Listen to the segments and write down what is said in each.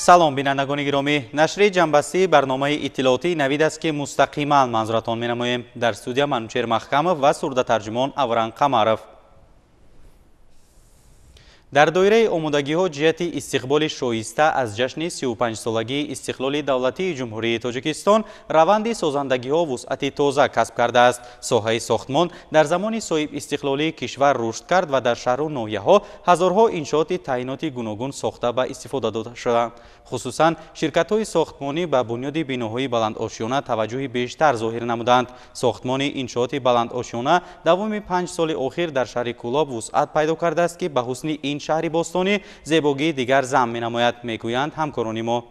Салом, бинандагони гиромӣ. Нашри ҷамъбастии барномаи иттилоотии «Навид» аст, ки мустақиман манзуратон менамоем. Дар студия Манучер Маҳкамов ва сурдатарҷумон Авран Қамаров. Дар доираи омодагиҳо ҷиҳати истиқболи шоиста аз ҷашни 35-солагии истиқлоли давлатии Ҷумҳурии Тоҷикистон раванди созандагиҳо вусъати тоза касб кардааст. Соҳаи сохтмон дар замони соҳибистиқлолии кишвар рушд кард ва дар шаҳру ноҳияҳо ҳазорҳо иншооти таъиноти гуногун сохта ба истифода дода шуданд. Хусусан ширкатҳои сохтмонӣ ба бунёди биноҳои баландошёна таваҷҷӯҳи бештар зоҳир намуданд. Сохтмони иншооти баландошёна давоми 5 соли охир дар шаҳри Кӯлоб вусъат пайдо кардааст, ки ба ҳусни ин шаҳри бостонӣ зебогии дигар зам менамояд, мегӯянд ҳамкорони мо.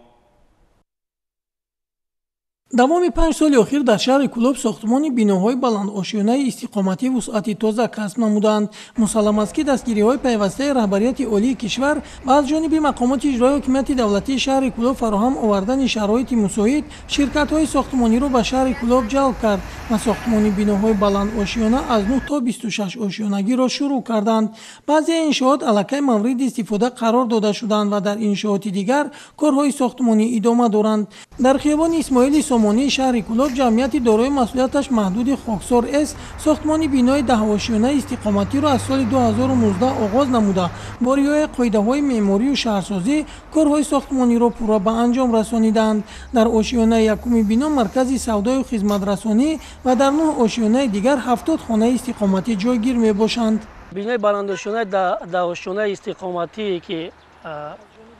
Давоми 5 соли охир дар шаҳри Кӯлоб сохтмони биноҳои баландошёнаи истиқоматӣ вусъати тоза касб намуданд. Мусаллам аст, ки дастгириҳои пайвастаи роҳбарияти олии кишвар ва аз ҷониби мақомоти иҷроии ҳокимияти давлатии шаҳри Кӯлоб фароҳам овардани шароити мусоид ширкатҳои сохтмониро ба шаҳри Кӯлоб ҷалб кард ва сохтмони биноҳои баландошёна аз 9 то 26 ошёнагиро шурӯъ карданд. Баъзе иншоот аллакай мавриди истифода қарор дода шуданд ва дар иншооти дигар корҳои сохтмонӣ идома доранд. Дар хиёбони Исмоили Сомонии шаҳри Кӯлоб ҷамъияти дорои масъулияташ маҳдуди «Хоксор С» сохтмони бинои 10-ошёнаи истиқоматиро аз соли 2019 оғоз намуда, бо риояи қоидаҳои меъморию шаҳрсозӣ корҳои сохтмониро пурра ба анҷом расониданд. Дар ошёнаи якуми бино маркази савдою хизматрасонӣ ва дар нӯҳ ошёнаи дигар 70 хонаи истиқоматӣ ҷойгир мебошанд. Бинои баландошёнаи 10-ошёнаи истиқоматие, ки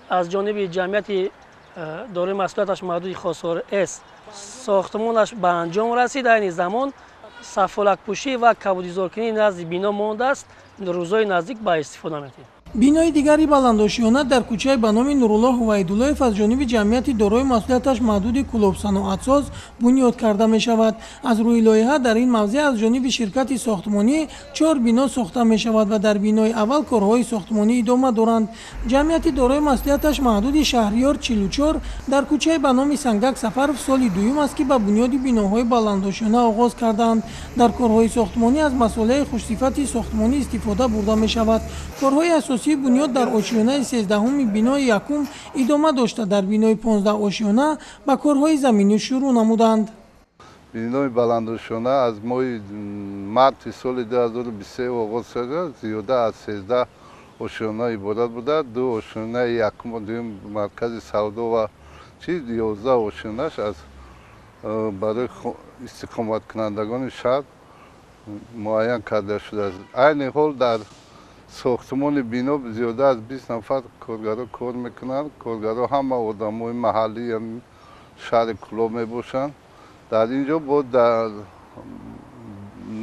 аз ҷониби ҷамъияти дорои масъулияташ маҳдуди «Хоксор С» сохтмонаш ба анҷом расид, айни замон сафолакпӯшӣ ва кабудизоркунии назди бино мондааст, рӯзҳои наздик ба истифода медиҳем. Бинои дигари баландошёна дар кӯчаи ба номи Нуруллоҳ Ҳувайдуллоев аз ҷониби ҷамъияти дорои масъулияташ маҳдуди «Кӯлобсаноатсоз» бунёд карда мешавад. Аз рӯи лоиҳа дар ин мавзеъ аз ҷониби ширкати сохтмонӣ чор бино сохта мешавад ва дар бинои аввал корҳои сохтмонӣ идома доранд. Ҷамъияти дорои масъулияташ маҳдуди «Шаҳриёр 44» дар кӯчаи ба номи Сангак Сафаров соли дуюм аст, ки ба бунёди биноҳои баландошёна оғоз кардаанд. Дар корҳои сохтмонӣ аз масолеҳи хушсифати сохтмонӣ истифода бурда мешавад. Корҳои асосии бунёд дар ошёнаи 13-уми бинои якум идома дошта, дар бинои 15-ошёна ба корҳои заминӣ шурӯъ намуданд. Бинои баландошёна аз моҳи марти соли 2023 оғоз шуда, зиёда аз 13 ошёна иборат буда, ду ошёнаи якум, дуюм маркази савдо ва чи 11 ошёнаш аз барои истиқоматкунандагони шаҳр муайян карда шудааст. Айни ҳол дар сохтмони бино зиёда аз 20 нафар коргаро кор мекунанд. Коргаро ҳама одамои маҳаллии шаҳри Кӯлоб мебошанд. Дар ин ҷо бо дар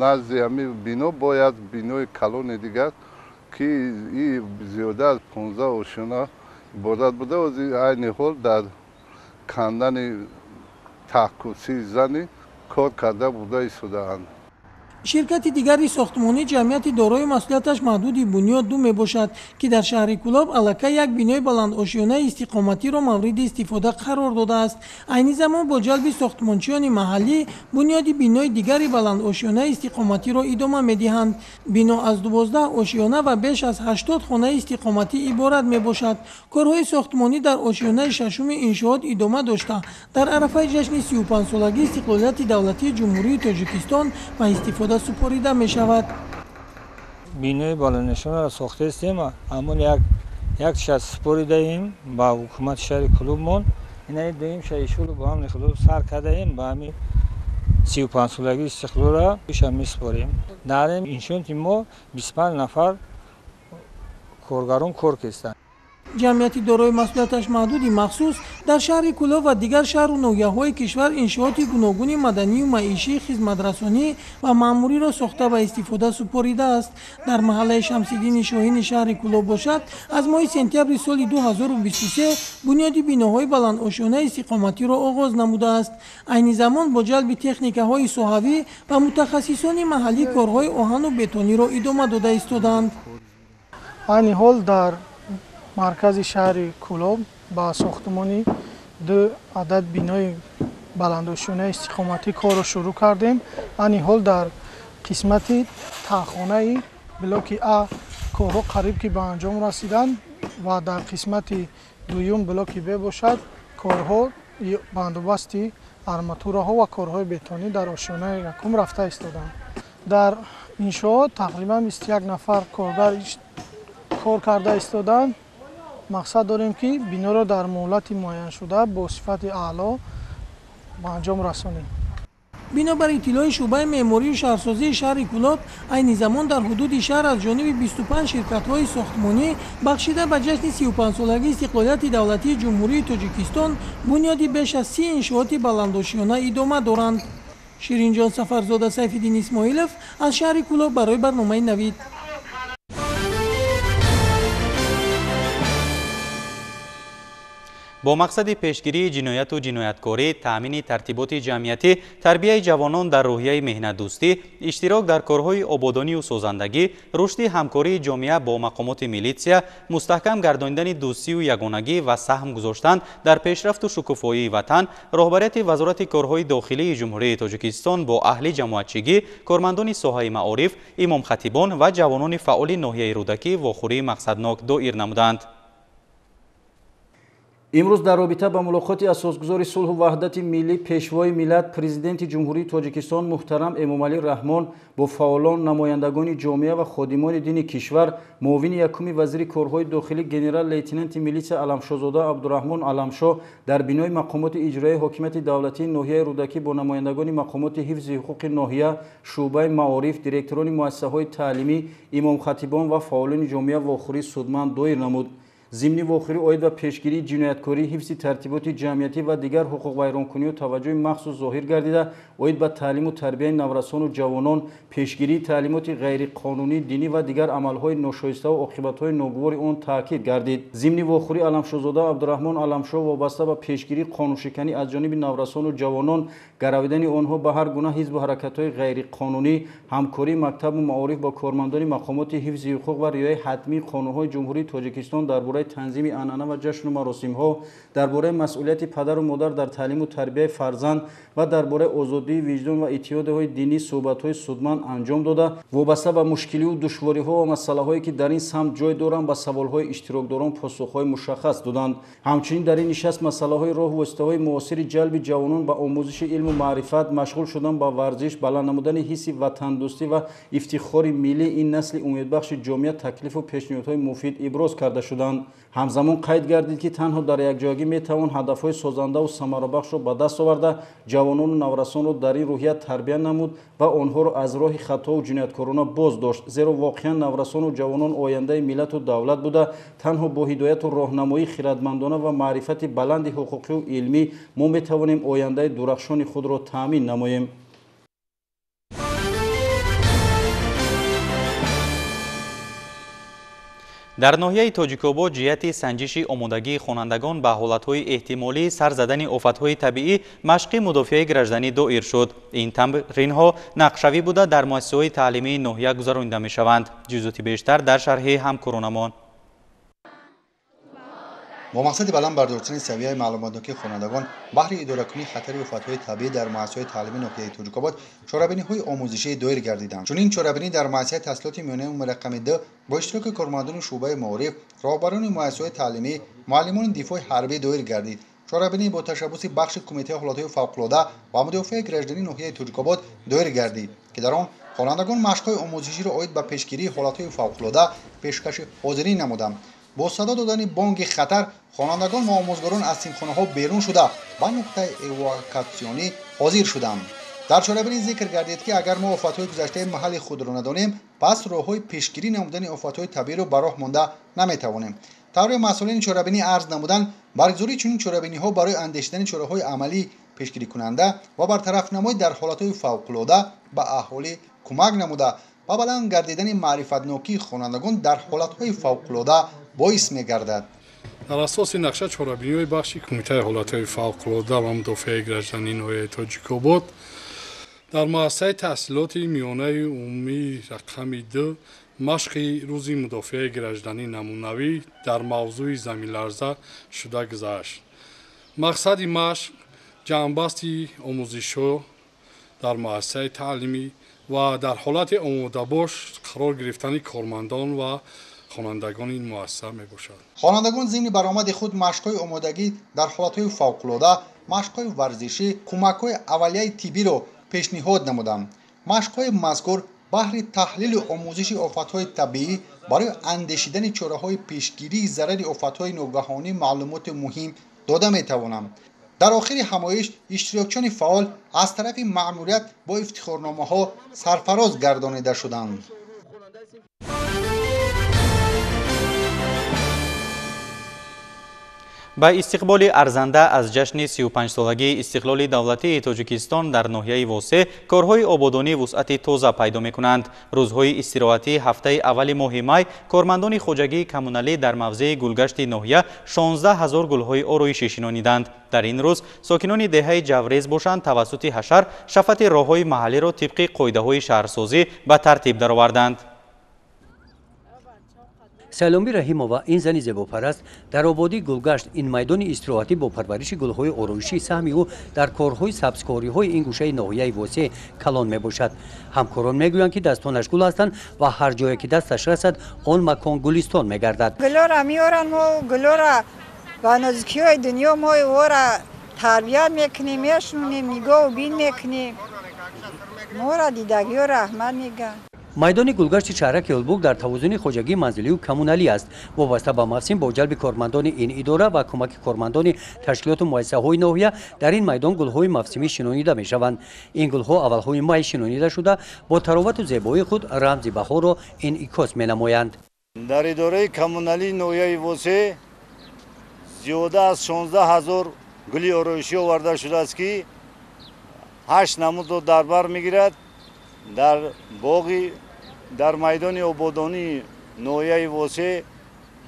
назди ҳамин бино бояд бинои калони дигар, ки зиёда аз 15 ошёна иборат буда, айни ҳол дар кандани таҳкурсии замин кор карда бурда истодаанд. Ширкати дигари сохтмонӣ ҷамъияти дорои масъулияташ маҳдуди «Бунёд ду» мебошад, ки дар шаҳри Кӯлоб аллакай як бинои баландошёнаи истиқоматиро мавриди истифода қарор додааст. Айни замон бо ҷалби сохтмончиёни маҳаллӣ бунёди бинои дигари баландошёнаи истиқоматиро идома медиҳанд. Бино аз 12 ошёна ва беш аз 80 хонаи истиқоматӣ иборат мебошад. Корҳои сохтмонӣ дар ошёнаи шашуми иншоот идома дошта, дар арафаи ҷашни 35-солагии истиқлолияти давлатии Ҷумҳурии Тоҷикистон ба истифода супорида мешавад. Бинои баландошёнаро сохтаистем, ҳамон як ша супоридаем ба ҳукумати шаҳри Кӯлобмон. Инаи дуюм ша ишғолу бо амри Худо сар кардаем, ба ҳамин 35-солагии истиқлолра иша месупорем. Дар ин иншооти мо 25 нафар коргарон кор кестанд. Ҷамъияти дорои масъулияташ маҳдуди махсус дар шаҳри Кӯлоб ва дигар шаҳру ноҳияҳои кишвар иншооти гуногуни маданию маишӣ, хизматрасонӣ ва маъмуриро сохта ба истифода супоридааст. Дар маҳаллаи Шамсиддини Шоҳини шаҳри Кӯлоб бошад, аз моҳи сентябри соли 2023 бунёди биноҳои баландошёнаи истиқоматиро оғоз намудааст. Айни замон бо ҷалби техникаҳои соҳавӣ ва мутахассисони маҳаллӣ корҳои оҳану бетониро идома дода истодаанд. Айни ҳол дар маркази шаҳри Кӯлоб ба сохтмони ду адад бинои баландошёнаи истиқоматӣ корро шурӯъ кардем. Айни ҳол дар қисмати таҳхонаи блоки А корҳо қариб ки ба анҷом расиданд. Ва дар қисмати дуюм блоки Б бошад, корҳо бандубасти арматураҳо ва корҳои бетонӣ дар ошёнаи якум рафта истоданд. Дар иншоот тақрибан 21 нафар коргар кор карда истоданд. Мақсад дорем, ки биноро дар муҳлати муайяншуда бо сифати аъло ба анҷом расонем. Бинобар иттилои шӯъбаи меъморию шаҳрсозии шаҳри Кӯлоб, айни замон дар ҳудуди шаҳр аз ҷониби 25 ширкатҳои сохтмонӣ бахшида ба ҷашни 35-солагии истиқлолияти давлатии Ҷумҳурии Тоҷикистон бунёди беш аз 30 иншооти баландошёна идома доранд. Ширинҷон Сафарзода, Сайфиддин Исмоилов аз шаҳри Кӯлоб барои барномаи «Навид». Бо мақсади пешгирии ҷинояту ҷинояткорӣ, таъмини тартиботи ҷамъиятӣ, тарбияи ҷавонон дар рӯҳияи меҳнатдӯстӣ, иштирок дар корҳои ободонию созандагӣ, рушди ҳамкории ҷомеа бо мақомоти милитсия, мустаҳкам гардонидани дӯстию ягонагӣ ва саҳм гузоштан дар пешрафту шукуфоии ватан, роҳбарияти Вазорати корҳои дохилии Ҷумҳурии Тоҷикистон бо аҳли ҷамоатчигӣ, кормандони соҳаи маориф, имомхатибон ва ҷавонони фаъоли ноҳияи Рӯдакӣ вохӯрии мақсаднок доир намуданд. Имрӯз дар робита ба мулоқоти асосгузори сулҳу ваҳдати миллӣ, Пешвои миллат, Президенти Ҷумҳурии Тоҷикистон муҳтарам Эмомалӣ Раҳмон бо фаъолон, намояндагони ҷомеа ва ходимони дини кишвар, муовини якуми вазири корҳои дохилӣ генерал-лейтенанти милитсия Аламшозода Абдураҳмон Аламшо дар бинои мақомоти иҷроияи ҳокимияти давлатии ноҳияи Рӯдакӣ бо намояндагони мақомоти ҳифзи ҳуқуқи ноҳия, шӯъбаи маориф, директорони муассисаҳои таълимӣ, имомхатибон ва фаъолони ҷомеа вохӯрии судманд доир намуд. Зимни вохӯрӣ оид ба пешгирии ҷинояткорӣ, ҳифзи тартиботи ҷамъиятӣ ва дигар ҳуқуқвайронкуниҳо таваҷҷӯҳи махсус зоҳир гардида, оид ба таълиму тарбияи наврасону ҷавонон, пешгирии таълимоти ғайриқонунии динӣ ва дигар амалҳои ношоиставу оқибатҳои ногувори он таъкид гардид. Зимни вохӯрӣ Аламшозода Абдураҳмон Аламшо вобаста ба пешгирии қонуншиканӣ аз ҷониби наврасону ҷавонон, гаравидани онҳо ба ҳар гуна ҳизбу ҳаракатҳои ғайриқонунӣ, ҳамкории мактабу маориф бо кормандони мақомоти ҳифзи ҳуқуқ ва риояи ҳатмии қонунҳои Ҷумҳурии Тоҷикистон дар бораи танзими анъана ва ҷашну маросимҳо, дар бораи масъулияти падару модар дар таълиму тарбияи фарзанд ва дар бораи озодии виҷдон ва иттиҳодҳои динӣ суҳбатҳои судманд анҷом дода, вобаста ба мушкилию душвориҳо ва масъалаҳое ки дар ин самт ҷой доранд, ба саволҳои иштирокдорон посухҳои мушаххас доданд. Ҳамчунин дар ин нишаст масъалаҳои роҳу воситаҳои муосири ҷалби ҷавонон ба омӯзиши илму маърифат, машғул шудан ба варзиш, баланд намудани ҳисси ватандӯстӣ ва ифтихори миллӣ ин насли умедбахши ҷомеа таклифу пешниҳодҳои муфид иброз карда шуданд. Ҳамзамон қайд гардид, ки танҳо дар якҷоягӣ метавон ҳадафҳои созандаву самарабахшро ба даст оварда, ҷавонону наврасонро дар ин рӯҳия тарбия намуд ва онҳоро аз роҳи хатову ҷинояткорона боз дошт. Зеро воқеан наврасону ҷавонон ояндаи миллату давлат буда, танҳо бо ҳидояту роҳнамоии хирадмандона ва маърифати баланди ҳуқуқию илмӣ мо метавонем ояндаи дурахшони худро таъмин намоем. Дар ноҳияи Тоҷикобод ҷиҳати санҷиши омодагии хонандагон ба ҳолатҳои эҳтимолии сар задани офатҳои табиӣ машқи мудофиаи гражданӣ доир шуд. Ин тамринҳо нақшавӣ буда дар муассисаҳои таълимии ноҳия гузаронида мешаванд. Ҷузъиёти бештар дар шарҳи ҳамкоронамон. Бо мақсади баланд бардоштани савияи маълумотнокии хонандагон баҳри идоракунии хатари офатҳои табиӣ дар муассисаҳои таълимии ноҳияи Тоҷикобод чорабиниҳои омӯзишӣ доир гардиданд. Чунин чорабинӣ дар муассисаи таҳсилоти миёнаи умумии рақами 2 бо иштироки кормандони шӯъбаи маориф, роҳбарони муассисаҳои таълимӣ, муаллимони дифои ҳарбӣ доир гардид. Чорабинӣ бо ташаббуси бахши Кумитаи ҳолатҳои фавқулода ва мудофиаи граждании ноҳияи Тоҷикобод доир гардид, ки дар он хонандагон машқҳои омӯзиширо оид ба пешгирии ҳолатҳои фавқулода пешкаши ҳозирин намуданд. Бо садо додани бонги хатар хонандагон ва омӯзгорон аз синфхонаҳо берун шуда ба нуқтаи эвакуатсионӣ ҳозир шуданд. Дар чорабинӣ зикр гардид, ки агар мо офатҳои гузаштаи маҳалли худро надонем, пас роҳҳои пешгирӣ намудани офатҳои табииро ба роҳ монда наметавонем. Тавре масъулини чорабинӣ арз намуданд, баргузории чунин чорабиниҳо барои андешидани чораҳои амалӣ пешгирикунанда ва бартарафнамоӣ дар ҳолатҳои фавқулода ба аҳолӣ кӯмак намуда ва баланд гардидани маърифатнокии хонандагон дар ҳолатҳои фавқулода боис мегардад. Дар асоси нақша чорабиниҳои бахши Кумитаи ҳолатҳои фавқулода ва мудофиаи граждании ноҳияи Тоҷикобод дар муассисаи таҳсилоти миёнаи умумии рақами 2 машқи рӯзи мудофиаи гражданӣ намунавӣ дар мавзӯи заминларза шуда гузашт. Мақсади машқ ҷамъбасти омӯзишҳо дар муассисаи таълимӣ ва дар ҳолати омодабош қарор гирифтани кормандон ва Хонандагони ин муассиса мебошад. Хонандагон зимни баромади худ машқҳои омодагӣ дар ҳолатҳои фавқулода, машқҳои варзишӣ, кӯмакҳои аввалияи тиббиро пешниҳод намуданд. Машқҳои мазкур баҳри таҳлилу омӯзиши офатҳои табиӣ барои андешидани чораҳои пешгирии зарари офатҳои ногаҳонӣ маълумоти муҳим дода метавонанд. Дар охири ҳамоиш иштирокчиёни фаъол аз тарафи маъмурият бо ифтихорномаҳо сарфароз гардонида шуданд. Ба истиқболи арзанда аз ҷашни 35-солагии истиқлоли давлатии Тоҷикистон дар ноҳияи Восе корҳои ободонӣ вусъати тоза пайдо мекунанд. Рӯзҳои истироҳатии ҳафтаи аввали моҳи май кормандони хоҷагии коммуналӣ дар мавзеи гулгашти ноҳия 16 ҳазор гулҳои ороишӣ шинониданд. Дар ин рӯз сокинони деҳаи Ҷаврез бошанд тавассути ҳашар шафати роҳҳои маҳаллиро тибқи қоидаҳои шаҳрсозӣ ба тартиб дароварданд. Саломи Раҳимова, ин зани зебопараст, дар ободии гулгашт ин майдони истироҳатӣ бо парвариши гулҳои ороишӣ саҳми ӯ дар корҳои сабзкориҳои ин гӯшаи ноҳияи Восе калон мебошад. Ҳамкорон мегӯянд, ки дастонаш гул ҳастанд ва ҳар ҷое ки дасташ расад, он макон гулистон мегардад. Гулора меоранд, мо гулора ба нозикиҳои дунё мо ора тарбият мекунем, мешунем, нигоҳу бин мекунем. Мора дидагиҳо раҳмат мегӯянд. Майдони гулгашти шаҳраки Ҳулбук дар тавозуни хоҷагии манзилию коммуналӣ аст. Вобаста ба мавсим бо ҷалби кормандони ин идора ва кӯмаки кормандони ташкилоту муассисаҳои ноҳия дар ин майдон гулҳои мавсимӣ шинонида мешаванд. Ин гулҳо аввалҳои май шинонида шуда бо таровату зебоии худ рамзи баҳорро инъикос менамоянд. Дар идораи коммуналии ноҳияи Восе зиёда аз 16 ҳазор гули ороишӣ оварда шудааст, ки 8 намудро дар бар мегирад. Дар боғи дар майдони ободонии ноҳияи Восе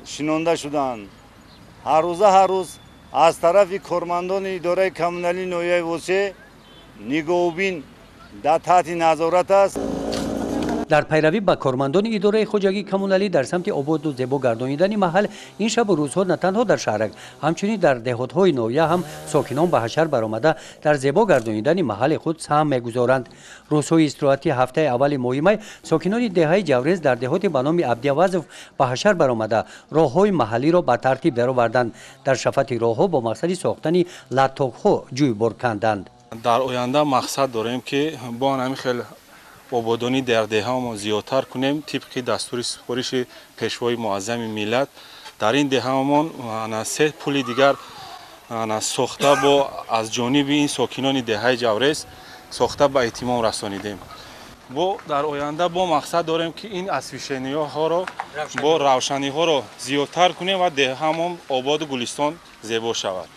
шинонда шуданд. Ҳар рӯз аз тарафи кормандони идораи коммуналии ноҳияи Восе нигоҳубин дар таҳти назорат аст. Дар пайравӣ ба кормандони идораи хоҷагии коммуналӣ дар самти ободу зебо гардонидани маҳал ин шабу рӯзҳо на танҳо дар шаҳрак, ҳамчунин дар деҳотҳои ноҳия ҳам сокинон ба ҳашар баромада дар зебо гардонидани маҳалли худ саҳм мегузоранд. Рӯзҳои истироҳатии ҳафтаи аввали моҳи май сокинони деҳаи Ҷаврез дар деҳоти ба номи Абдиавазов ба ҳашар баромада роҳҳои маҳаллиро ба тартиб дароварданд. Дар шафати роҳҳо бо мақсади сохтани латтокҳо ҷӯйбор канданд. Дар оянда мақсад дорем, ки бо ҳамин хел ободонӣ дар деҳамо зиёдтар кунем. Тибқи дастури супориши пешвои муаззами миллат дар ин деҳаамон се пули дигар сохта бо аз ҷониби ин сокинони деҳаи Ҷаврез сохта ба итмом расонидем. Бо дар оянда бо мақсад дорем, ки ин освещениҳоро бо равшаниҳоро зиёдтар кунем ва деҳаамон ободу гулистон зебо шавад.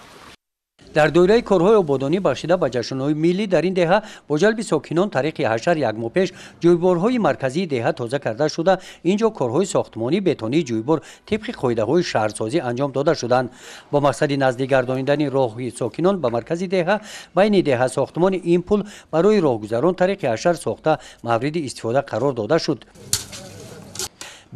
Дар доираи корҳои ободонӣ бахшида ба ҷашнҳои миллӣ дар ин деҳа бо ҷалби сокинон тариқи ҳашар як моҳ пеш ҷӯйборҳои марказии деҳа тоза карда шуда, ин ҷо корҳои сохтмонии бетонии ҷӯйбор тибқи қоидаҳои шаҳрсозӣ анҷом дода шуданд. Бо мақсади наздик гардонидани роҳи сокинон ба маркази деҳа, байни деҳа сохтмони ин пул барои роҳгузарон тариқи ҳашар сохта мавриди истифода қарор дода шуд.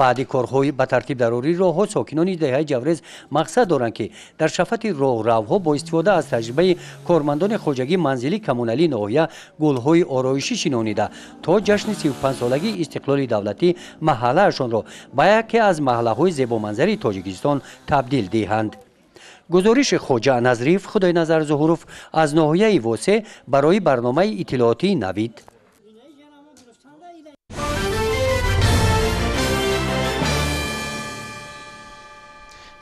Баъди корҳои ба тартиб дарории роҳҳо сокинони деҳаи Ҷаврез мақсад доранд, ки дар шафати роҳравҳо бо истифода аз таҷрибаи кормандони хоҷагии манзилии коммуналии ноҳия гулҳои ороишӣ шинонида то ҷашни 35-солагии истиқлоли давлатӣ маҳаллаашонро ба яке аз маҳаллаҳои зебоманзари Тоҷикистон табдил диҳанд. Гузориши Хоҷа Назриев, Худойназар Зуҳуров аз ноҳияи Восе барои барномаи иттилоотии Навид.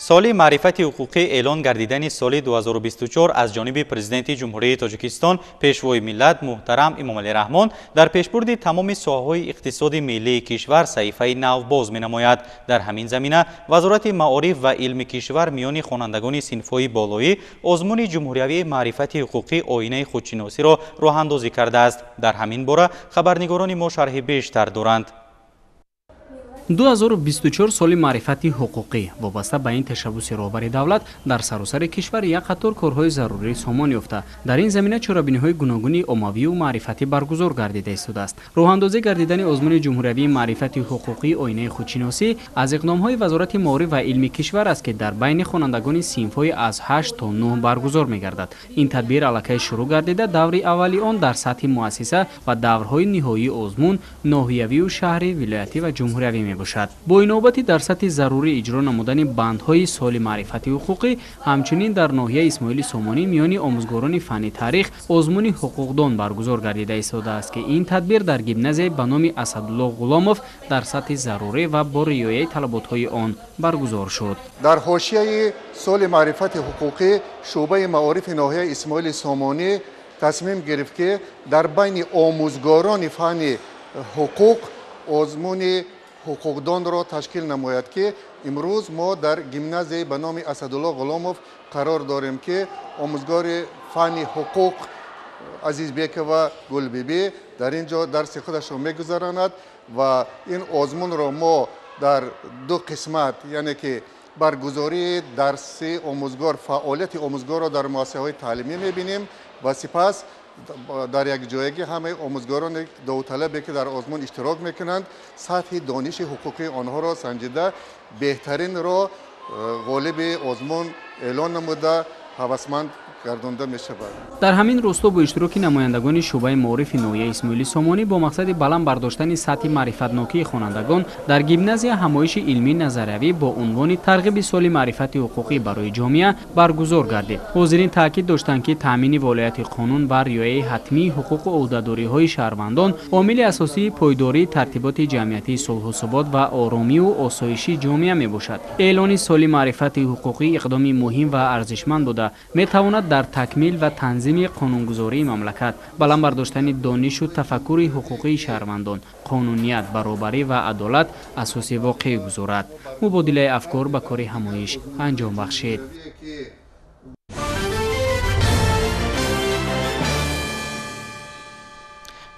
Соли маърифати ҳуқуқӣ эълон гардидани соли 2024 аз ҷониби Президенти Ҷумҳурии Тоҷикистон Пешвои миллат муҳтарам Эмомалӣ Раҳмон дар пешбурди тамоми соҳаҳои иқтисоди миллии кишвар саҳифаи нав боз менамояд. Дар ҳамин замина Вазорати маориф ва илми кишвар миёни хонандагони синфҳои болоӣ озмуни ҷумҳуриявии маърифати ҳуқуқӣ оинаи худшиносиро роҳандозӣ кардааст. Дар ҳамин бора хабарнигорони мо шарҳи бештар доранд. 2024 соли маърифати ҳуқуқӣ вобаста ба ин ташаббуси роҳбари давлат дар саросари кишвар як қатор корҳои зарурӣ сомон ёфта. Дар ин замина чорабиниҳои гуногуни оммавию маърифатӣ баргузор гардида истодааст. Роҳандозӣ гардидани озмуни ҷумҳуриявии маърифати ҳуқуқӣ оинаи худшиносӣ аз иқдомҳои Вазорати маориф ва илми кишвар аст, ки дар байни хонандагони синфҳои аз 8 то 9 баргузор мегардад. Ин тадбир аллакай шурӯъ гардида, даври аввали он дар сатҳи муассиса ва даврҳои ниҳоии озмун ноҳиявию шаҳрӣ, вилоятӣ ва ҷумҳуриявӣ мебошад. Бо инобати дар сатҳи зарурӣ иҷро намудани бандҳои соли маърифати ҳуқуқӣ, ҳамчунин дар ноҳияи Исмоили Сомонӣ миёни омӯзгорони фанни таърих озмуни ҳуқуқдон баргузор гардида истодааст, ки ин тадбир дар гимназияи ба номи Асадулло Ғуломов дар сатҳи зарурӣ ва бо риояи талаботҳои он баргузор шуд. Дар ҳошияи соли маърифати ҳуқуқӣ шӯъбаи маорифи ноҳияи Исмоили Сомонӣ тасмим гирифт, ки дар байни омӯзгорони фанни ҳуқуқ озмуни ҳуқуқдонро ташкил намояд, ки имрӯз мо дар гимназияи ба номи Асадулло Ғуломов қарор дорем, ки омӯзгори фанни ҳуқуқ Азизбекова Гулбибӣ дар ин ҷо дарси худашро мегузаронад ва ин озмунро мо дар ду қисмат, яъне ки баргузории дарси омӯзгор, фаъолияти омӯзгорро дар муассисаҳои таълимӣ мебинем ва сипас дар якҷоягӣ ҳамаи омӯзгорони довталабе, ки дар озмун иштирок мекунанд, сатҳи дониши ҳуқуқии онҳоро санҷида, беҳтаринро ғолиби озмун эълон намуда, ҳавасманд гардонда мешавад. Дар ҳамин росто бо иштироки намояндагони шӯъбаи маорифи ноҳияи Исмоили Сомонӣ бо мақсади баланд бардоштани сатҳи маърифатнокии хонандагон дар гимназия ҳамоиши илмии назариявӣ бо унвони тарғиби соли маърифати ҳуқуқӣ барои ҷомеа баргузор гардид. Ҳозирин таъкид доштанд, ки таъмини волояти қонун ва риояи ҳатмии ҳуқуқу ӯҳдадориҳои шаҳрвандон омили асосии пойдории тартиботи ҷамъиятии сулҳу субот ва оромию осоиши ҷомеа мебошад. Эълони соли маърифати ҳуқуқӣ иқдоми муҳим ва арзишманд буда метавонад дар такмил ва танзими қонунгузории мамлакат, баланд бардоштани донишу тафаккури ҳуқуқии шаҳрвандон, қонуният, баробарӣ ва адолат асоси воқеӣ гузорад. Мубодилаи афкор ба кори ҳамоиш анҷом бахшид.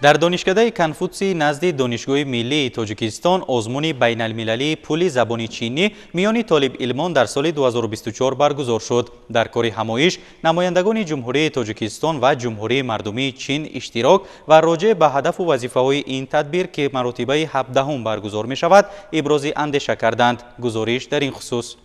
Дар донишкадаи Конфутсий назди Донишгоҳи миллии Тоҷикистон озмуни байналмилалии пули забони чинӣ миёни толибилмон дар соли 2024 баргузор шуд. Дар кори ҳамоиш намояндагони Ҷумҳурии Тоҷикистон ва Ҷумҳурии Мардумии Чин иштирок ва роҷеъ ба ҳадафу вазифаҳои ин тадбир, ки маротибаи 17-ум баргузор мешавад, ибрози андеша карданд. Гузориш дар ин хусус.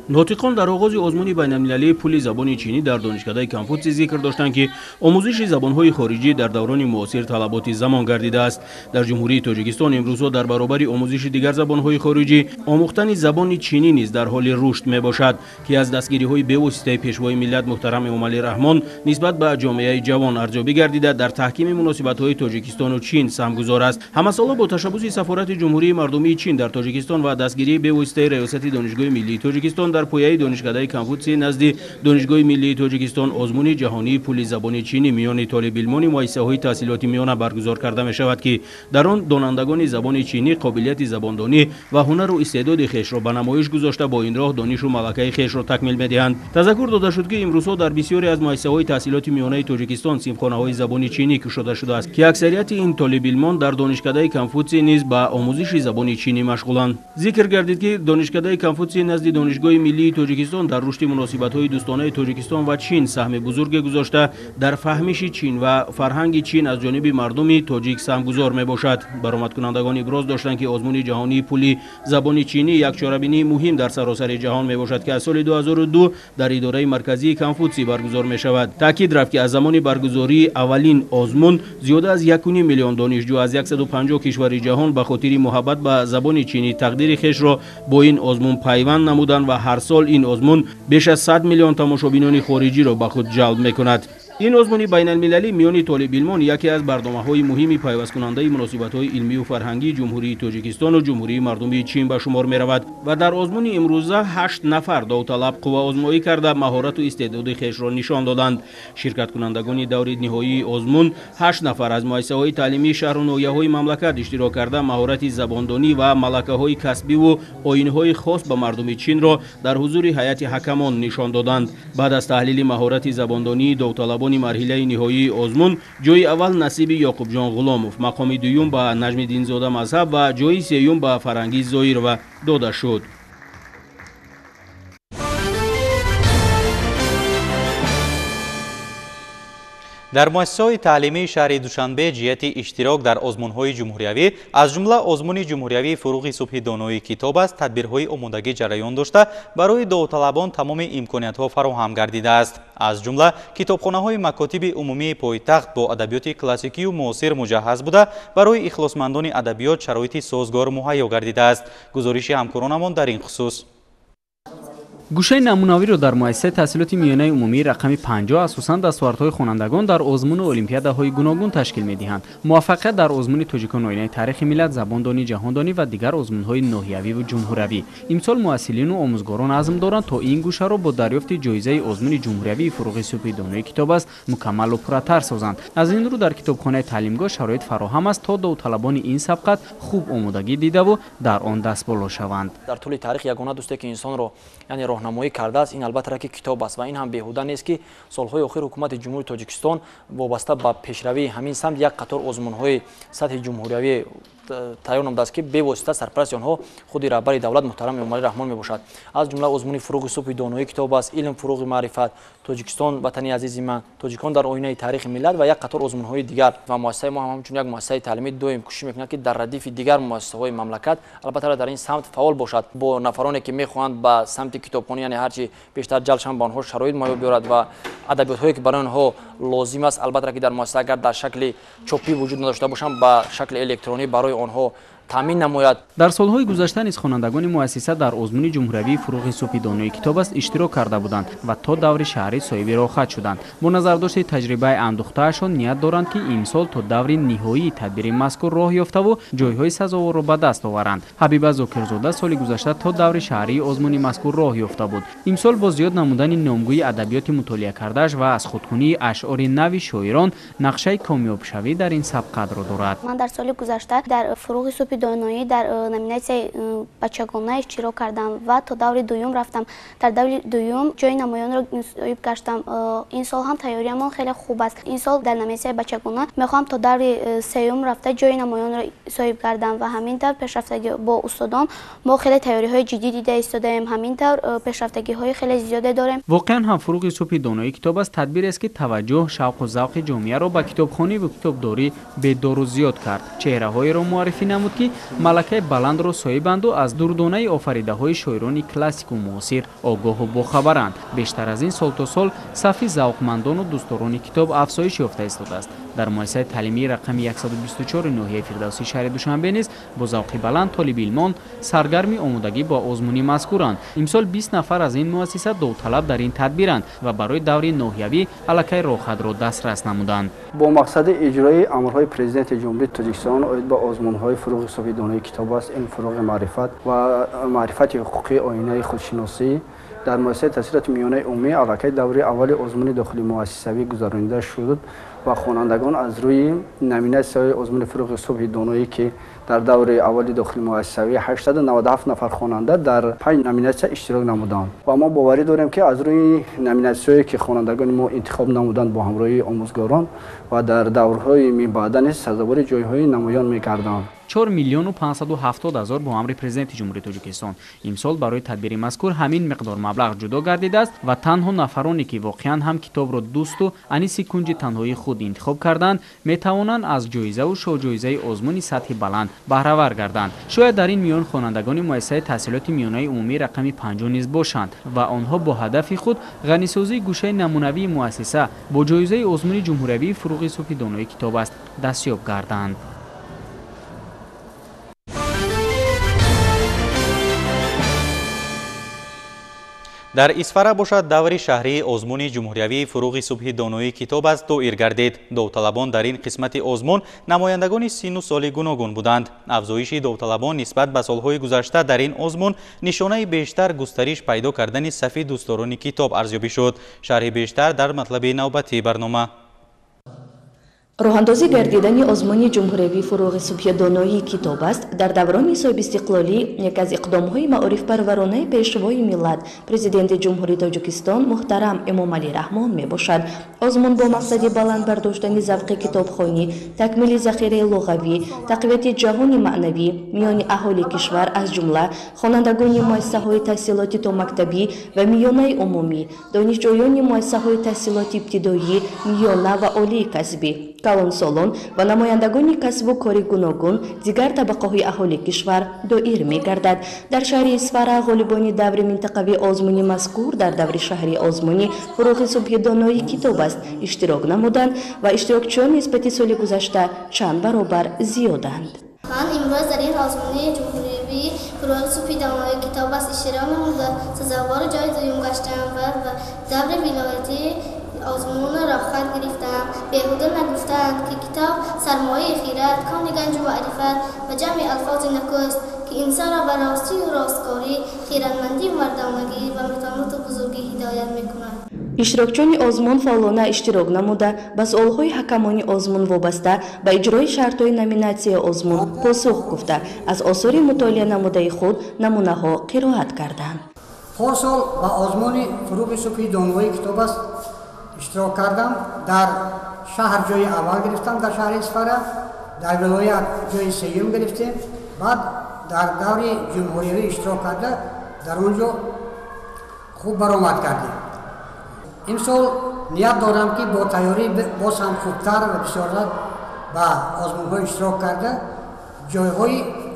Нотиқон дар оғози озмуни байналмилалии пули забони чинӣ дар донишкадаи Конфутсий зикр доштанд, ки омӯзиши забонҳои хориҷӣ дар даврони муосир талаботи замон гардидааст. Дар Ҷумҳурии Тоҷикистон имрӯзҳо дар баробари омӯзиши дигар забонҳои хориҷӣ омӯхтани забони чинӣ низ дар ҳоли рушд мебошад, ки аз дастгириҳои бевоситаи пешвои миллат муҳтарам Эмомалӣ Раҳмон нисбат ба ҷомеаи ҷавон арзёбӣ гардида, дар таҳкими муносибатҳои Тоҷикистону Чин саҳмгузор аст. Ҳамасола бо ташаббуси Сафорати Ҷумҳурии Мардумии Чин дар Тоҷикистон ва дастгирии бевоситаи Раёсати Донишгоҳи миллии Тоҷикистон дар пояи донишкадаи Конфутсий назди Донишгоҳи миллии Тоҷикистон озмуни ҷаҳонии пули забони чинӣ миёни толибилмони муассисаҳои таҳсилоти миёна баргузор карда мешавад, ки дар он донандагони забони чинӣ қобилияти забондонӣ ва ҳунару истеъдоди хешро ба намоиш гузошта, бо ин роҳ донишу малакаи хешро такмил медиҳанд. Тазаккур дода шуд, ки имрӯзҳо дар бисёре аз муассисаҳои таҳсилоти миёнаи Тоҷикистон синфхонаҳои забони чинӣ кушода шудааст, ки аксарияти ин толибилмон дар донишкадаи Конфутсий низ ба омӯзиши забони чинӣ машғуланд. Зикр гардид, ки донишкадаи Конфутсий назди Донишгоҳи миллии Тоҷикистон дар рушди муносибатҳои дӯстонаи Тоҷикистон ва Чин саҳми бузурге гузошта, дар фаҳмиши Чин ва фарҳанги Чин аз ҷониби мардуми тоҷик саҳмгузор мебошад. Баромадкунандагон иброз доштанд, ки озмуни ҷаҳонии пули забони чинӣ як чорабинии муҳим дар саросари ҷаҳон мебошад, ки аз соли 2002 дар идораи марказии Конфутсий баргузор мешавад. Таъкид рафт, ки аз замони баргузории аввалин озмун зиёда аз 1,5 миллион донишҷӯ аз 150 кишвари ҷаҳон ба хотири муҳаббат ба забони чинӣ тақдири хешро бо ин озмун пайванд намуданд ва ҳар сол ин озмун беш аз 100 миллион тамошобинони хориҷиро ба худ ҷалб мекунад. Ин озмуни байналмилалӣ миёни толибилмон яке аз барномаҳои муҳими пайвасткунандаи муносибатҳои илмию фарҳангии Ҷумҳурии Тоҷикистону Ҷумҳурии Мардумии Чин ба шумор меравад ва дар озмуни имрӯза 8 нафар довталаб қувваозмоӣ карда, маҳорату истеъдоди хешро нишон доданд. Ширкаткунандагони даври ниҳоии озмун 8 нафар аз муассисаҳои таълимии шаҳру ноҳияҳои мамлакат иштирок карда, маҳорати забондонӣ ва малакаҳои касбиву оинҳои хос ба мардуми Чинро дар ҳузури ҳайати ҳакамон нишон доданд. Баъд аз таҳлили маҳорати забондонии довталабон марҳилаи ниҳоии озмун ҷои аввал насиби Ёқубҷон Ғуломов, мақоми дуюм ба Наҷмиддинзода Мазҳаб ва ҷои сеюм ба Фарангиз Зоирова дода шуд. Дар муассисаҳои таълимии шаҳри Душанбе ҷиҳати иштирок дар озмунҳои ҷумҳуриявӣ, аз ҷумла озмуни ҷумҳуриявии фуруғи субҳи доноии китоб аст, тадбирҳои омодагӣ ҷараён дошта, барои довталабон тамоми имкониятҳо фароҳам гардидааст. Аз ҷумла китобхонаҳои макотиби умумии пойтахт бо адабиёти классикию муосир муҷаҳҳаз буда, барои ихлосмандони адабиёт шароити созгор муҳайё гардидааст. Гузориши ҳамкоронамон дар ин хусус. Гӯшаи намунавиро дар муассисаи таҳсилоти миёнаи умумии рақами 50 асосан дастовардҳои хонандагон дар озмуну олимпиадаҳои гуногун ташкил медиҳанд. Муваффақият дар озмуни тоҷикон оинаи таърихи миллат, забондонӣ, ҷаҳондонӣ ва дигар озмунҳои ноҳиявиву ҷумҳуриявӣ. Имсол муассилину омӯзгорон азм доранд, то ин гӯшаро бо дарёфти ҷоизаи озмуни ҷумҳуриявии фуруғи субҳи донои китоб аст мукаммалу пурратар созанд. Аз ин рӯ дар китобхонаи таълимгоҳ шароит фароҳам аст, то довталабони ин сабқат хуб омодагӣ дидаву дар он дастболо шаванд. Дар тӯли таърих ягона дӯсте ки инсонро яъне роҳнамоӣ кардааст, ин албатта ки китоб аст ва ин ҳам беҳуда нест, ки солҳои охир ҳукумати Ҷумҳурии Тоҷикистон вобаста ба пешравии ҳамин самт як қатор озмунҳои сатҳи ҷумҳуриявӣ тайёр намудааст, ки бевосита сарпарасти онҳо худи раҳбари давлат муҳтарам Эмомалӣ Раҳмон мебошад. Аз ҷумла озмуни фуруғи субҳи доноии китоб аст, илм фуруғи маърифат, Тоҷикистон ватани азизи ман, тоҷикон дар оинаи таърихи миллат ва як қатор озмунҳои дигар. Ва муассисаи мо ҳам ҳамчун як муассисаи таълимӣ доим кӯшиш мекунад, ки дар радифи дигар муассисаҳои мамлакат албатта дар ин самт фаъол бошад. Бо нафароне ки мехоҳанд ба самти китобхонӣ, яъне ҳарчи бештар ҷалб шаванд, ба онҳо шароит муҳайё биёрад ва адабиётҳое ки барои онҳо лозим аст, албатта ки дар муассиса агар дар шакли чопӣ вуҷуд надошта бошанд, ба шакли электронӣ барои онҳо таъмин намояд. Дар солҳои гузашта низ хонандагони муассиса дар озмуни ҷумҳуриявии фуруғи субҳи доноии китоб аст иштирок карда буданд ва то даври шаҳрӣ соҳиби роҳхат шуданд. Бо назардошти таҷрибаи андӯхтаашон ният доранд, ки имсол то даври ниҳоии тадбири мазкур роҳ ёфтаву ҷойҳои сазоворро ба даст оваранд. Ҳабиба Зокирзода соли гузашта то даври шаҳрии озмуни мазкур роҳ ёфта буд. Имсол бо зиёд намудани номгӯи адабиёти мутолиа кардааш ва аз худкунии ашъори нави шоирон нақшаи комёбшавӣ дар ин сабқатро дорад. Ман дар соли гузашта дар фуруғи субҳи доноӣ дар номинатсияи бачагона иштирок кардам ва то даври дуюм рафтам. Дар даври дуюм ҷои намоёнро соҳиб гаштам. Ин сол ҳам тайёриямон хеле хуб аст. Ин сол дар номинатсияи бачагона мехоҳам то даври сеюм рафта ҷои намоёнро соҳиб гардам ва ҳамин тавр пешрафтагӣ бо устодон мо хеле тайёриҳои ҷиддӣ дида истодаем. Ҳамин тавр пешрафтагиҳои хеле зиёде дорем. Воқеан ҳам фуруғи субҳи доноии китоб аст тадбирест, ки таваҷҷӯҳ, шавқу завқи ҷомеаро ба китобхонӣ ва китобдорӣ бедору зиёд кард. Чеҳраҳоеро муаррифӣ намуд, ки малакаи баландро соҳибанду аз дурдонаи офаридаҳои шоирони классику муосир огоҳу бохабаранд. Бештар аз ин сол то сол сафи завқмандону дӯстдорони китоб афзоиш ёфта истодааст. Дар муассисаи таълимии рақами 124 ноҳияи Фирдавсии шаҳри Душанбе низ бо завқи баланд толибилмон саргарми омодагӣ бо озмуни мазкуранд. Имсол 20 нафар аз ин муассиса довталаб дар ин тадбиранд ва барои даври ноҳиявӣ аллакай роҳхатро дастрас намуданд. Бо мақсади иҷрои амрҳои Президенти Ҷумҳурии Тоҷикистон оид ба озмунҳои фуруғи субҳи доноии китоб аст, илм фуруғи маърифат ва маърифати ҳуқуқӣ, оинаи худшиносӣ дар муассисаи таҳсилоти миёнаи умумӣ аллакай даври аввали озмуни дохили муассисавӣ гузаронида шуд ва хонандагон аз рӯи номинатсияҳои озмуни фуруғи субҳи доноӣ, ки дар даври аввали дохили муассисавӣ 897 нафар хонанда дар 5 номинатсия иштирок намуданд ва мо боварӣ дорем, ки аз рӯи номинатсияҳое ки хонандагони мо интихоб намуданд бо ҳамроҳии омӯзгорон ва дар даврҳои минбаъда низ сазовори ҷойҳои намоён мегарданд. 4 570 000 бо амри Президенти Ҷумҳурии Тоҷикистон имсол барои тадбири мазкур ҳамин миқдор маблағ ҷудо гардидааст ва танҳо нафароне ки воқеан ҳам китобро дӯсту аниси кунҷи танҳоии худ интихоб карданд, метавонанд аз ҷоизаву шоҳҷоизаи озмуни сатҳи баланд баҳравар гарданд. Шояд дар ин миён хонандагони муассисаи таҳсилоти миёнаи умумии рақами 50 низ бошанд ва онҳо бо ҳадафи худ ғанисозии гӯшаи намунавии муассиса бо ҷоизаи озмуни ҷумҳуриявии фуруғи субҳи доноии китоб аст дастёб гарданд. Дар Исфара бошад даври шаҳрии озмуни ҷумҳуриявии фуруғи субҳи доноии китоб аст доир гардид. Довталабон дар ин қисмати озмун намояндагони синну соли гуногун буданд. Афзоиши довталабон нисбат ба солҳои гузашта дар ин озмун нишонаи бештар густариш пайдо кардани сафи дӯстдорони китоб арзёбӣ шуд. Шарҳи бештар дар матлаби навбатии барнома. Роҳандозӣ гардидани озмуни ҷумҳуриявии фурӯғи субҳи доноии китоб аст дар даврони соҳибистиқлолӣ яке аз иқдомҳои маорифпарваронаи пешвои миллат, президенти Ҷумҳурии Тоҷикистон муҳтарам Эмомалӣ Раҳмон мебошад. Озмун бо мақсади баланд бардоштани завқи китобхонӣ, такмили захираи луғавӣ, тақвияти ҷаҳони маънавӣ миёни аҳолии кишвар, аз ҷумла хонандагони муассисаҳои таҳсилоти томактабӣ ва миёнаи умумӣ, донишҷӯёни муассисаҳои таҳсилоти ибтидоӣ, миёна ва олии касбӣ, калонсолон ва намояндагони касбу кори гуногун дигар табақаҳои аҳолии кишвар доир мегардад. Дар шаҳри Исфара ғолибони даври минтақавии озмуни мазкур дар даври шаҳрии озмуни фурӯғи субҳи доноии китоб аст иштирок намуданд ва иштирокчиён нисбати соли гузашта чанд баробар зиёданд. Ман имрӯз дар ин озмуни ҷумҳуриявии фурӯғи субҳи доноии китоб аст иштирок намуда, сазовори ҷои дуюм гаштам ва ба даври вилоятии озмунро роҳхат гирифтам. Беҳуда нагуфтаанд, ки китоб сармояи хират, кони ганҷу маърифат ва ҷамъи алфози накӯст, ки инсонро ба ростию росткорӣ, хиратмандию мардонагӣ ва матонату бузургӣ ҳидоят мекунад. Иштирокчиёни озмун фаъолона иштирок намуда, ба суолҳои ҳакамони озмун вобаста ба иҷрои шартҳои номинатсияи озмун посух гуфта, аз осори мутолиа намудаи худ намунаҳо қироат карданд. Порсол ба озмуни фурӯғи субҳи доноии китоб аст иштирок кардам. Дар шаҳр ҷои аввал гирифтам, дар шаҳри Исфара, дар вилоят ҷои сеюм гирифтем. Баъд дар даври ҷумҳуриявӣ иштирок карда, дар он ҷо хуб баромад кардем. Имсол ният дорам, ки бо тайёрӣ боз ҳам хубтар ва бисёртар ба озмунҳо иштирок карда,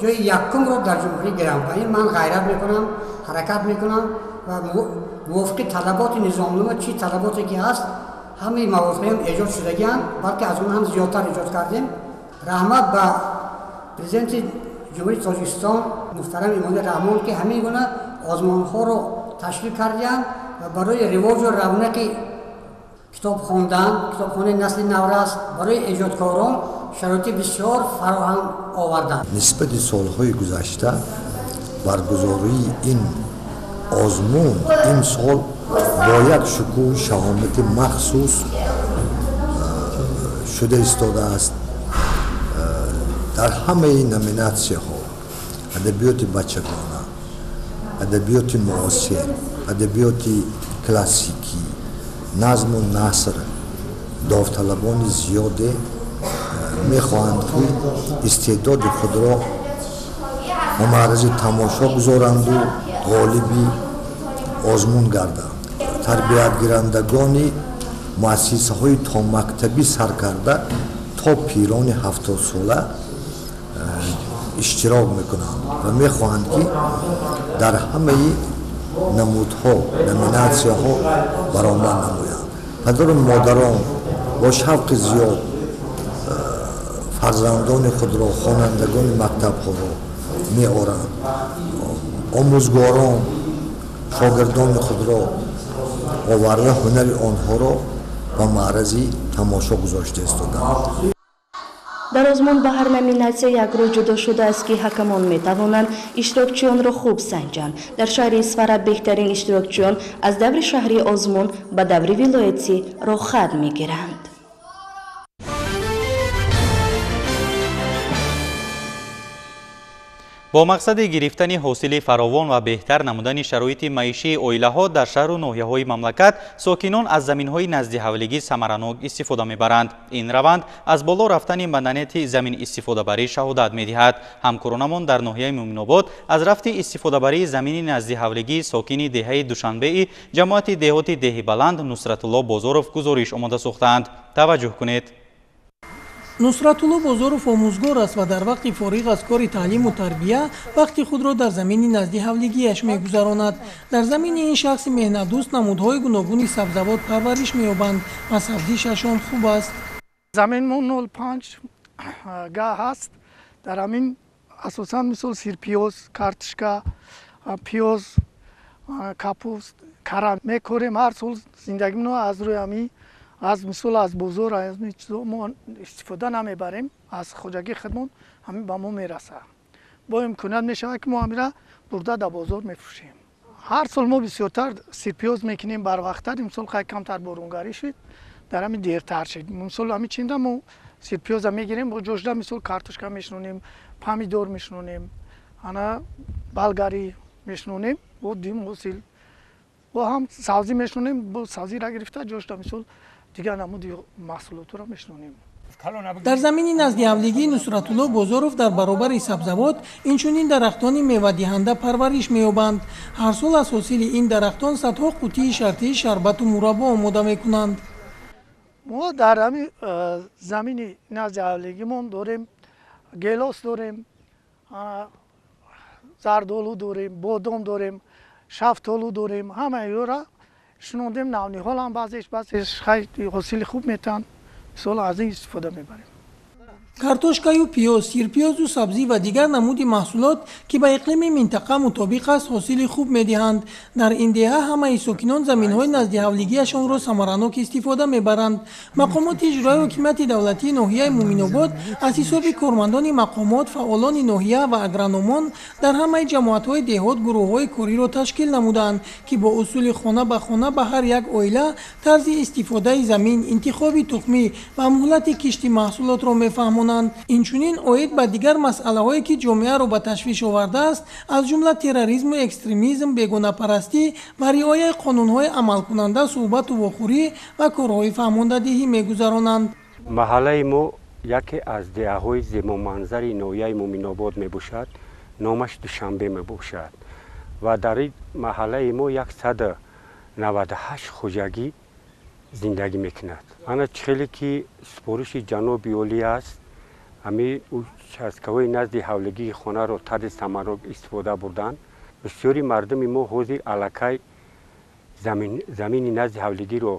ҷои якумро дар ҷумҳурӣ гирам. Ба ин ман ғайрат мекунам, ҳаракат мекунам ва мувофиқи талаботи низомнома, чӣ талаботе ки ҳаст, ҳамаи мавофиқиам эҷод шудагианд, балки аз он ҳам зиёдтар эҷод кардем. Раҳмат ба президенти Ҷумҳурии Тоҷикистон муҳтарам Эмомалӣ Раҳмон, ки ҳамин гуна озмунҳоро ташкил кардианд ва барои ривоҷу равнақи китоб хондан, китобхонаи насли наврас, барои эҷодкорон шароити бисёр фароҳам оварданд. Нисбати солҳои гузашта баргузории ин озмун имсол бо як шукӯҳу шаҳомати махсус шуда истодааст. Дар ҳамаи номинатсияҳо адабиёти бачагона, адабиёти муосир, адабиёти классикӣ, назму наср довталабони зиёде мехоҳанд, ки истеъдоди худро ба маърази тамошо гузоранду ғолиби озмун гарданд. Тарбиятгирандагони муассисаҳои томактабӣ сар карда то пирони 70сола иштирок мекунанд ва мехоҳанд, ки дар ҳамаи намудҳо, номинатсияҳо баромад намоянд. Падару модарон бо шавқи зиёд фарзандони худро, хонандагони мактабҳоро меоранд. Омӯзгорон шогирдони худро оварда, ҳунари онҳоро ба маърази тамошо гузошта истоданд. Дар озмун ба ҳар номинатсия як рӯз ҷудо шудааст, ки ҳакамон метавонанд иштирокчиёнро хуб санҷанд. Дар шаҳри Исфара беҳтарин иштирокчиён аз даври шаҳрии озмун ба даври вилоятӣ роҳхат мегиранд. Бо мақсади гирифтани ҳосили фаровон ва беҳтар намудани шароити маишии оилаҳо дар шаҳру ноҳияҳои мамлакат, сокинон аз заминҳои наздиҳавлигӣ самаранок истифода мебаранд. Ин раванд аз боло рафтани маданияти замин истифодабарӣ шаҳодат медиҳад. Ҳамкоронамон дар ноҳияи Мӯминобод аз рафти истифодабарии замини наздиҳавлигии сокини деҳаи Душанбеи ҷамоати деҳоти Деҳи Баланд Нусратулло Бозоров гузориш омода сохтаанд. Таваҷҷӯҳ кунед. Нусратулло Бозоров омӯзгор аст ва дар вақти фориғ аз кори таълиму тарбия вақти худро дар замини назди ҳавлигиаш мегузаронад. Дар замини ин шахси меҳнатдӯст намудҳои гуногуни сабзавот парвариш меёбанд ва сабзишашон хуб аст. Заминмон 0,5 га ҳаст. Дар ҳамин асосан мисол сирпиёз, картошка, пиёз, капуст, карам мекорем. Ҳар сол зиндагимон аз рӯи ҳамин, аз мисол аз бозор, аз ин чизо мо истифода намебарем, аз хоҷагии худмон ҳамин ба мо мерасад. Бо имконият мешавад, ки мо ҳамира бурда дар бозор мефурӯшем. Ҳар сол мо бисёртар сирпиёз мекунем барвақттар, имсол хай камтар боронгарӣ шуд, дар ҳамин дертар шуд. Мисол ҳамин чинда мо Сирпиёза мегирем, бо ҷошда мисол картошка мешинонем, помидор мешинонем, ана болгарӣ мешинонем, бо дуюм ҳосил. Бо ҳам сабзӣ мешинонем, бо сабзиро гирифта ҷошда мисол дигар намуди маҳсулотро мешинонем. Дар замини назди ҳавлигии Нусратулло Бозоров дар баробари сабзавот инчунин дарахтони мевадиҳанда парвариш меёбанд. Ҳар сол аз ҳосили ин дарахтон садҳо қутии шартии шарбату мураббо омода мекунанд. Мо дар ҳамин замини назди ҳавлигимон дорем гелос дорем, зардолу дорем, бодом дорем, шафтолу дорем. Ҳамаи ёра шинондем, навниҳолам баъзеш ҳосили хуб метаҳанд. Сол аз ин истифода мебарем. Картошкаю пиёз, сирпиёзу сабзӣ ва дигар намуди маҳсулот, ки ба иқлими минтақа мутобиқ аст, ҳосили хуб медиҳанд. Дар ин деҳа ҳамаи сокинон заминҳои назди ҳавлигиашонро самаранок истифода мебаранд. Мақомоти иҷроии ҳокимияти давлатии ноҳияи Муъминобод аз ҳисоби кормандони мақомот, фаъолони ноҳия ва агрономон дар ҳамаи ҷамоатҳои деҳот гурӯҳҳои кориро ташкил намуданд, ки бо усули хона ба хона ба ҳар як оила тарзи истифодаи замин, интихоби тухмӣ ва муҳлати кишти маҳсулотро мефаҳмонанд. Инчунин оид ба дигар масъалаҳое, ки ҷомеаро ба ташвиш овардааст, аз ҷумла терроризму экстремизм, бегонапарастӣ ва риояи қонунҳои амалкунанда суҳбату вохӯрӣ ва корҳои фаҳмондадиҳӣ мегузаронанд. Маҳаллаи мо яке аз деҳаҳои зебоманзари ноҳияи Муъминобод мебошад, номаш Душанбе мебошад ва дар ин маҳаллаи мо 198 хоҷагӣ зиндагӣ мекунад. Ана хеле ки супориши ҷаноби олӣ аст, ҳамин участкаҳои назди ҳавлигии хонаро тарзи самарнок истифода бурданд. Бисёри мардуми мо ҳозир аллакай замини назди ҳавлигиро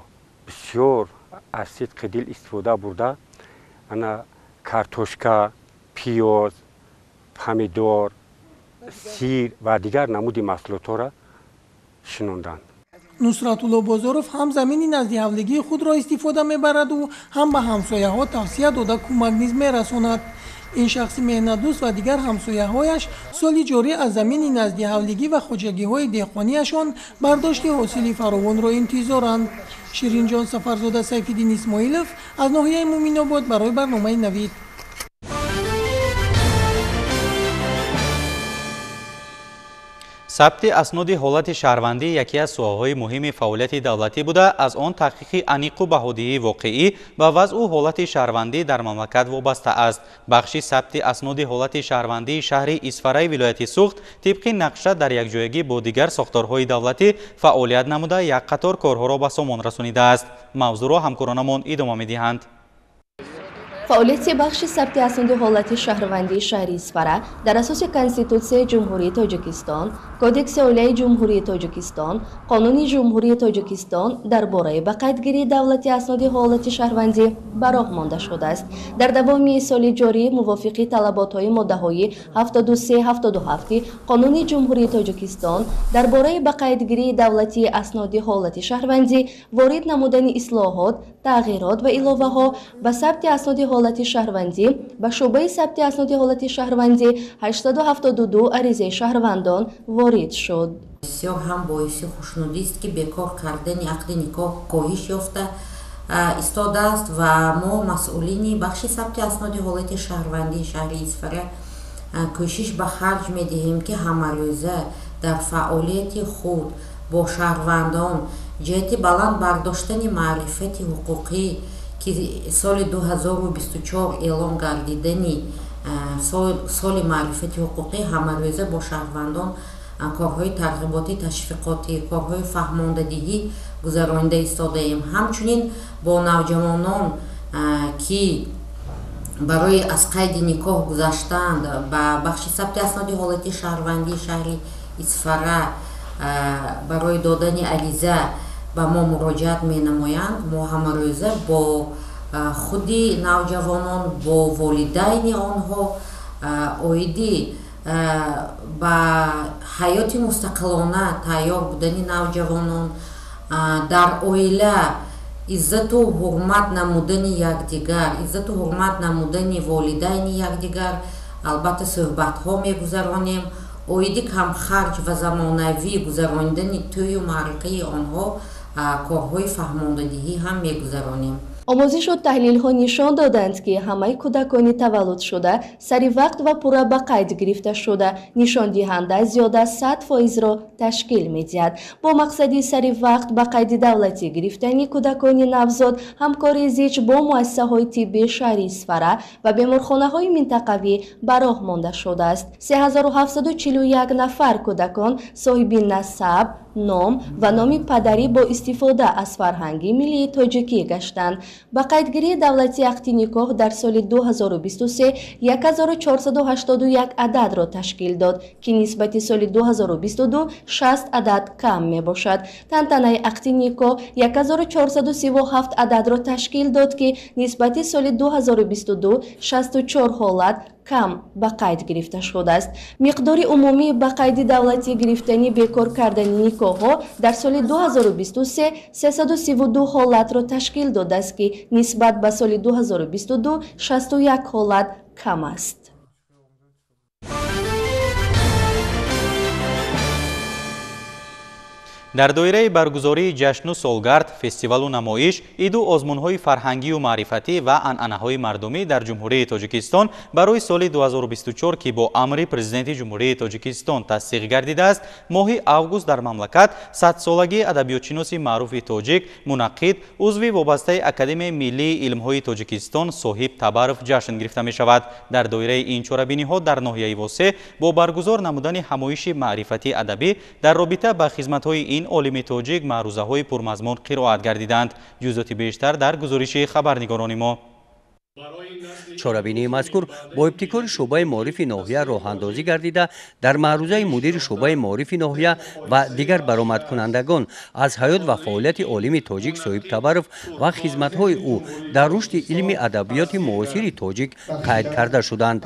бисёр аз сидқи дил истифода бурда, ана картошка, пиёз, помидор, сир ва дигар намуди маҳсулотҳоро шинонданд. Нусратулло Бозоров ҳам замини назди ҳавлигии худро истифода мебараду ҳам ба ҳамсояҳо тавсия дода кӯмак низ мерасонад. Ин шахси меҳнатдӯст ва дигар ҳамсояҳояш соли ҷорӣ аз замини назди ҳавлигӣ ва хоҷагиҳои деҳқониашон бардошти ҳосили фаровонро интизоранд. Ширинҷон Сафарзода, Сайфиддин Исмоилов аз ноҳияи Муъминобод барои барномаи Навид. Сабти асноди ҳолати шаҳрвандӣ яке аз соҳаҳои муҳими фаъолияти давлатӣ буда, аз он таҳқиқи аниқу баҳодиҳии воқеӣ ба вазъу ҳолати шаҳрвандӣ дар мамлакат вобаста аст. Бахши сабти асноди ҳолати шаҳрвандии шаҳри Исфараи вилояти Суғд тибқи нақша дар якҷоягӣ бо дигар сохторҳои давлатӣ фаъолият намуда як қатор корҳоро ба сомон расонидааст. Мавзӯъро ҳамкоронамон идома медиҳанд. Фаъолияти бахши сабти асноди ҳолати шаҳрвандии шаҳри Исфара дар асоси Конститутсияи Ҷумҳурии Тоҷикистон, Кодекси оилаи Ҷумҳурии Тоҷикистон, Қонуни Ҷумҳурии Тоҷикистон дар бораи ба қайдгирии давлати асноди ҳолати шаҳрвандӣ ба роҳ монда шудааст. Дар давоми соли ҷорӣ мувофиқи талаботҳои моддаҳои 73-77 Қонуни Ҷумҳурии Тоҷикистон дар бораи ба қайдгирии давлати асноди ҳолати шаҳрвандӣ ворид намудани ислоҳот, тағйирот ва иловаҳо ба сабти асноди ҳолати шаҳрвандӣ ба шӯъбаи сабти асноди ҳолати шаҳрвандӣ 872 аризаи шаҳрвандон ворид шуд. Бисёр ҳам боиси хушнудист, ки бекор кардани ақди никоҳ коҳиш ёфта истодааст ва мо масъулини бахши сабти асноди ҳолати шаҳрвандии шаҳри Исфара кӯшиш ба харҷ медиҳем, ки ҳамарӯза дар фаъолияти худ бо шаҳрвандон ҷиҳати баланд бардоштани маърифати ҳуқуқӣ, ки соли 2024 эълон гардидани соли маърифати ҳуқуқӣ, ҳамарӯза бо шаҳрвандон корҳои тарғиботӣ, ташвиқотӣ, корҳои фаҳмондадиҳӣ гузаронида истодаем. Ҳамчунин бо навҷавонон, ки барои аз қайди никоҳ гузаштаанд, ба бахши сабти асноди ҳолати шаҳрвандии шаҳри Исфара барои додани ариза ба мо муроҷиат менамоянд. Мо ҳамарӯза бо худи навҷавонон, бо волидайни онҳо оиди ба ҳаёти мустақилона тайёр будани навҷавонон, дар оила иззату ҳурмат намудани якдигар, иззату ҳурмат намудани волидайни якдигар, албатта суҳбатҳо мегузаронем. Оиди камхарҷ ва замонавӣ гузаронидани тӯю маърикаи онҳо корҳои фаҳмондадиҳӣ ҳам мегузаронем. Омӯзишу таҳлилҳо нишон доданд, ки ҳамаи кӯдакони таваллудшуда сари вақт ва пурра ба қайд гирифта шуда, нишондиҳанда зиёда 100%-ро ташкил медиҳад. Бо мақсади сари вақт ба қайди давлатӣ гирифтани кӯдакони навзод, ҳамкории зич бо муассисаҳои тиббии шаҳри Исфара ва беморхонаҳои минтақавӣ ба роҳ монда шудааст. 3741 нафар кӯдакон соҳиби насаб, ном ва номи падарӣ бо истифода аз фарҳанги миллии тоҷикӣ гаштанд. Ба қайдгирии давлатии ақди никоҳ дар соли 2023 1481 ададро ташкил дод, ки нисбати соли 2022 60 адад кам мебошад. Тантанаи ақди никоҳ 1437 ададро ташкил дод, ки нисбати соли 2022 64 ҳолат кам ба қайд гирифта шудааст. Миқдори умумии ба қайди давлатӣ гирифтани бекор кардани никоҳҳо дар соли 2023 332 ҳолатро ташкил додааст, ки нисбат ба соли 2022 61 ҳолат кам аст. Дар доираи баргузории ҷашну солгард, фестивалу намоиш, иду озмунҳои фарҳангию маърифатӣ ва анъанаҳои мардумӣ дар Ҷумҳурии Тоҷикистон барои соли 2024, ки бо амри Президенти Ҷумҳурии Тоҷикистон тасдиқ гардидааст, моҳи август дар мамлакат 100-солагии адабиётшиноси маъруфи тоҷик, мунаққид, узви вобастаи Академияи миллии илмҳои Тоҷикистон Соҳиб Табаров ҷашн гирифта мешавад. Дар доираи ин чорабиниҳо дар ноҳияи Восе бо баргузор намудани ҳамоиши маърифатӣ адабӣ дар робита ба хизматҳои ин олими тоҷик маърузаҳои пурмазмун қироат гардиданд. Ҷузъиёти бештар дар гузориши хабарнигорони мо. Чорабинии мазкур бо ибтикори шӯъбаи маорифи ноҳия роҳандозӣ гардида, дар маърузаи мудири шӯъбаи маорифи ноҳия ва дигар баромадкунандагон аз ҳаёт ва фаъолияти олими тоҷик Соҳиб Табаров ва хизматҳои ӯ дар рушди илми адабиёти муосири тоҷик қайд карда шуданд.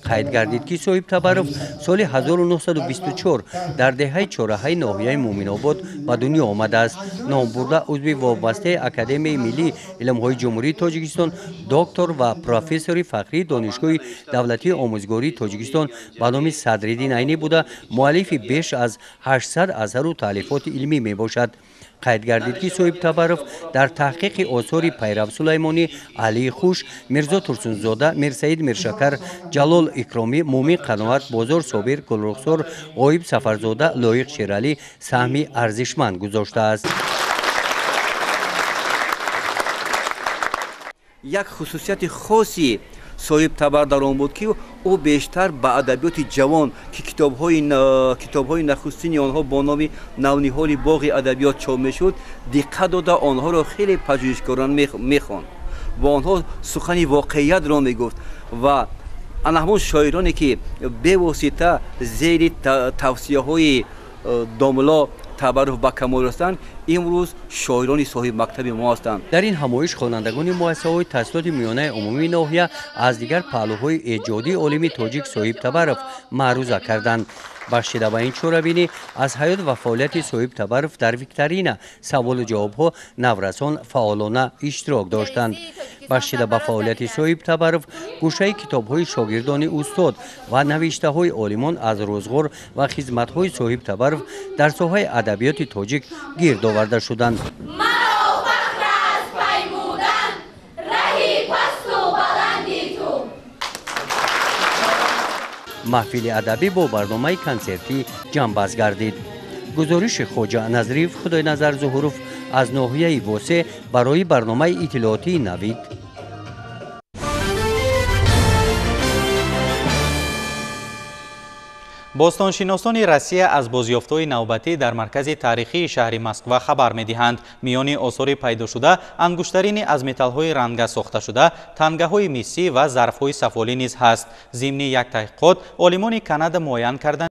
Қайд гардид, ки Соҳиб Табаров соли 1924 дар деҳаи Чораҳаи ноҳияи Муъминобод ба дунё омадааст. Номбурда узви вобастаи Академияи миллии илмҳои Ҷумҳурии Тоҷикистон, доктор ва профессори фахрии Донишгоҳи давлатии омӯзгории Тоҷикистон ба номи Садриддин Айнӣ буда, муаллифи беш аз 800 асару таълифоти илмӣ мебошад. Қайд гардид, ки Соҳиб Табаров дар таҳқиқи осори Пайрав Сулаймонӣ, Алии Хуш, Мирзо Турсунзода, Мирсаид Миршакар, Ҷалол Икромӣ, Муъмин Қаноат, Бозор Собир, Гулрухсор, Ғоиб Сафарзода, Лоиқ Шералӣ саҳми арзишманд гузоштааст. Як хусусияти хоси Соҳиб Табар дар он буд, ки ӯ бештар ба адабиёти ҷавон, ки китобҳои нахустини онҳо бо номи Навниҳоли боғи адабиёт чоп мешуд, диққат дода онҳоро хеле пажӯҳишгарон мехонд, бо онҳо сухани воқеиятро мегуфт ва ана ҳамон шоироне, ки бевосита зери тавсияҳои домло Табаров ба камол расиданд, имрӯз шоирони соҳибмактаби мо ҳастанд. Дар ин ҳамоиш хонандагони муассисаҳои таҳсилоти миёнаи умумии ноҳия аз дигар паҳлӯҳои эҷодии олими тоҷик Соҳиб Табаров маъруза карданд. Бахшида ба ин чорабинӣ аз ҳаёт ва фаъолияти Соҳиб Табаров дар викторина саволу ҷавобҳо наврасон фаъолона иштирок доштанд. Бахшида ба фаъолияти Соҳиб Табаров гӯшаи китобҳои шогирдони устод ва навиштаҳои олимон аз рӯзғор ва хизматҳои Соҳиб Табаров дар соҳаи адабиёти тоҷик гирд оварда шуданд. Маҳфили адабӣ бо барномаи консертӣ ҷамъбаст гардид. Гузориши Хоҷа Назриев, Худойназар Зуҳуров аз ноҳияи Восе барои барномаи иттилоотии Навид. Бостоншиносони Россия аз бозёфтҳои навбатӣ дар маркази таърихии шаҳри Москва хабар медиҳанд. Миёни осори пайдошуда ангуштарини аз металлҳои ранга сохташуда, тангаҳои мисӣ ва зарфҳои сафолӣ низ ҳаст. Зимни як таҳқиқот олимони Канада муайян карданд,